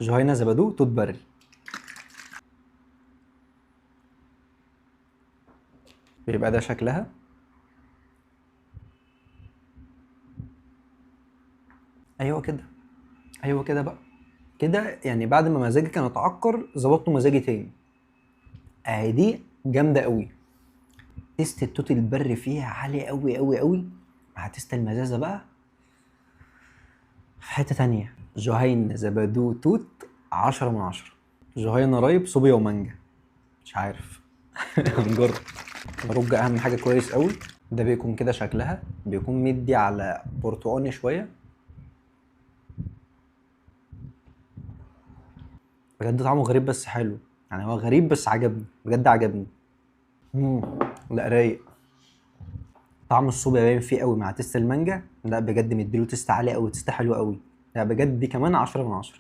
جهينة زبادو توت بري. بيبقى ده شكلها. ايوه كده، ايوه كده بقى كده، يعني بعد ما مزاجي كان اتعكر ظبطته مزاجي تاني. اهي دي جامدة قوي. taste التوت البري فيها عالي قوي قوي قوي، مع taste المزازه بقى في حتة تانية. جهينة زبادو توت 10 من 10. جهينة رايب صوبيا ومانجا، مش عارف. هنجرب. نرج اهم حاجة كويس قوي. ده بيكون كده شكلها، بيكون مدي على برتقاني شوية. بجد طعمه غريب بس حلو، يعني هو غريب بس عجبني، بجد عجبني. لا رايق. طعم الصوبيا باين فيه قوي مع taste المانجا. لا بجد مديله taste عالي قوي، taste حلو قوي. لا بجد دي كمان 10 من 10.